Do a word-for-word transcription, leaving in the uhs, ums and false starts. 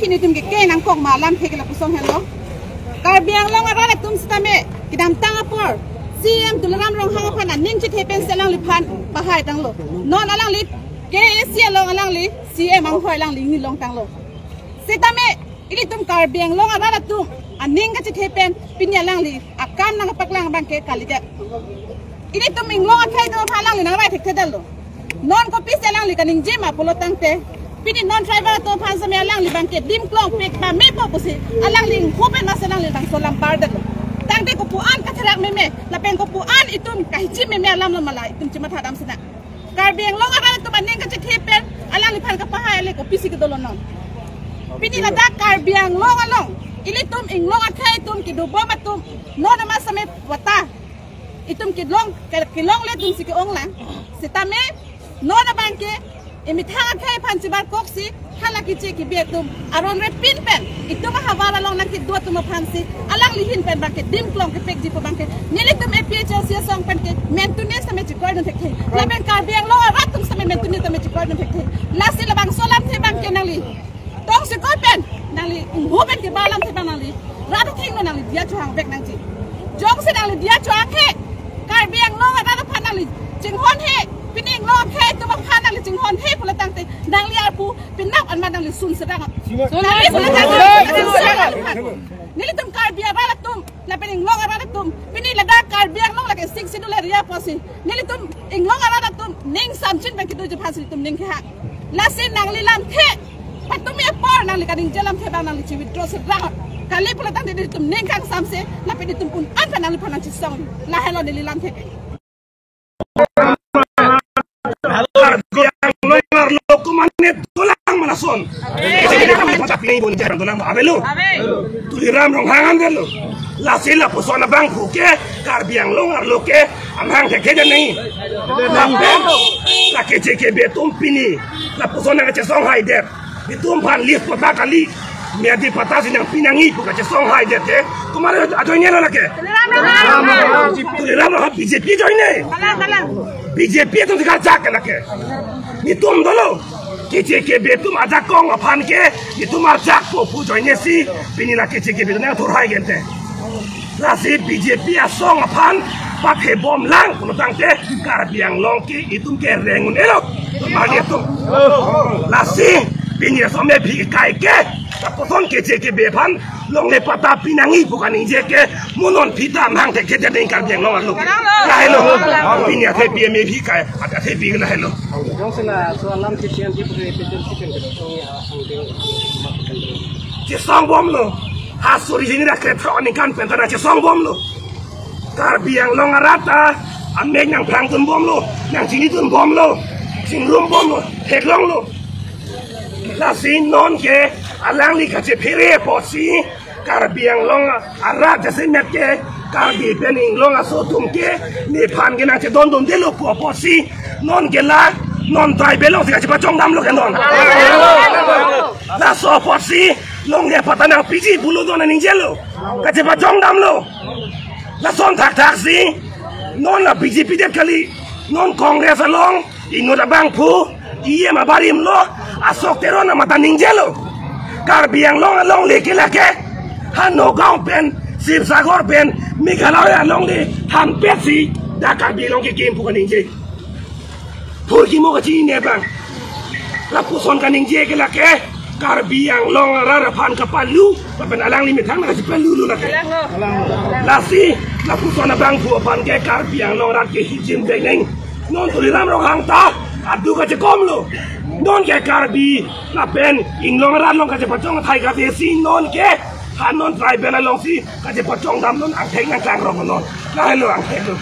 Pini itum ke ke nangkok ma alamthe ke lapuson henlo. Karbi Anglong arat atum sitame kedamtang apor C E M Tuliram Ronghang aphan aning chethe pensi alangliphan pahai tanglo. Non alangli K A A C along alangli C E M anghoi alangli nilong tanglo. Sitame ilitum Karbi Anglong arat atum aning kachethe pen pini alangli akam nangpaklang abang ke kalidet. Ilitum inglong akhei atum aphan alangli nangrai thekthedetlo. Non kopisi alangli kaningje ma pulo tangte, pini non tribal atum aphan sitame alangli abang ke dim klongpik ba mepo pusi alangli ingho pen masi alangli bangso lam pardetlo. Tangte kopu-an katherak meme lapen kopu-an itum kahichi meme alam lo ma la itum chimatha dam sinang. Karbi Anglong arat atum aning kachethe pen alangliphan kapahai le kopisi kedolo non. Pini ladak Karbi Anglong along ilitum inglong akhei atum kedobom atum non ama sitame vata itum kelong ke-, kelongle atumsi ke-ong lang. Sitame non abang ke emethang akhei aphan chibar koksi hala keche kebe atum aron repin pen itum ahavar along nangkedo atum aphansi alangli ahin pen abang ke dim klong kepekji pu abang ke nelitum A P H L C asong pen ke mentune sitame chekroidun thekthe. Lapen Karbi Anglong arat atum sitame mentune sitame chekroidun thekthe. Lasi labangso alamthe abang ke nangli tongsekot pen nangli ingho pen kebar alamthe abang nangli rat athengno nangli diya chohang vek nangji. Jongsi nangli diya chohang he, Karbi Anglong arat aphan nangli chinghon he, pini inglong akhei atum aphan nangli chinghon he pulo tangte nangli arpu pinap anmat nangli sun serang. Sun. Nangli sun serang. Nelitum Karbi arat atum lapen inglong arat atum pini ladak Karbi Anglong lake Sixth Schedule area apotsi nelitum inglong arat atum ning samchin pen kedoji aphansi nelitum ning kehang. Lasi nangli lamthe patumi apor nangli kaningje alamthe abang nangli chi-withdraw serang. Kali pulo tangte nelitum ning kangsamse lapen itum un-an pen nangliphan nangchisong. Lahelo neli lamthe. Karbi Anglong arlo komane dolang ma lason. Dolang ma avelo. Tuliram Ronghang an avelo. Lasi lapuson abangphu ke Karbi Anglong arlo ke amahang thekthe nangji. Lapen la keche kebe atum pini lapuson nangkachesong haidet. Itum aphan list patta kali. Miyadi patta si nangpi nangji pu kachesong haidet ke. Komat ajoine lo lake? Tuliram Ronghang B J P ajoine. Kalang, kalang. B J P atumsi kajak ke lake. Nelitum dolo. Keche kebe atum ajakong aphan ke nelitum arjak po pu ajoine si pini la keche kebe atum nangthur hai gente. Lasi B J P asong aphan pathebom lang pulo tangte Karbi Anglong ke itum ke reng un-elo. Mali atum. Lasi pini asong me phi kai ke lapuson keche kebe aphan longle patta pi nangji pu kaningje ke mo non phi ta amahang thekthe nangji Karbi Anglong arlo. Lahelo. Pini athepi me phi kai, athepi lahelo. Jongsi laso alam ke C M P pu ke P T C pen ke chesong bomlo. Ha suri hini ra kre throk aningkan pen ta nangchesong bomlo. Karbi Anglong arat ta amek nangphrang dun bomlo, nangchini dun bomlo, chingrum bomlo, theklonglo. Lasi non ke alangli kachephere apotsi Karbi Anglong arat jasemet ke Karbi pen inglong aso atum ke nephan ke nangchedondundelo pu apotsi non ke la non tribal alongsi kachepachong damlo ke non. Laso apotsi longle patta nangpiji pulo don aningjelo. Kachepachong damlo. Lason thakthak si non la B J P det kali, non Congress along inut abangphu E M abarim lo, Ashok Teron amat ta ningjelo. Karbi Anglong alongle ke lake ha Nagaon pen, Sibsagar pen, Meghalaya alongle thanpet si dak Karbi Anglong kekim pu kaningje. Phurkimo kachinine abang. Lapuson kaningje ke lake Karbi Anglong arat aphan kapalu, lapen alangli methang nangkachepalulo lake. Lasi lapuson abangphu aphan ke Karbi Anglong arat ke hijim beneng. Non Tuliram Ronghang ta adu kachekomlo. Non ke Karbi lapen inglong arat along kachepachong athai kave si non ke ha non tribal alongsi kachepachong dam non angthek nangklangrong non. Lahelo angthek lo.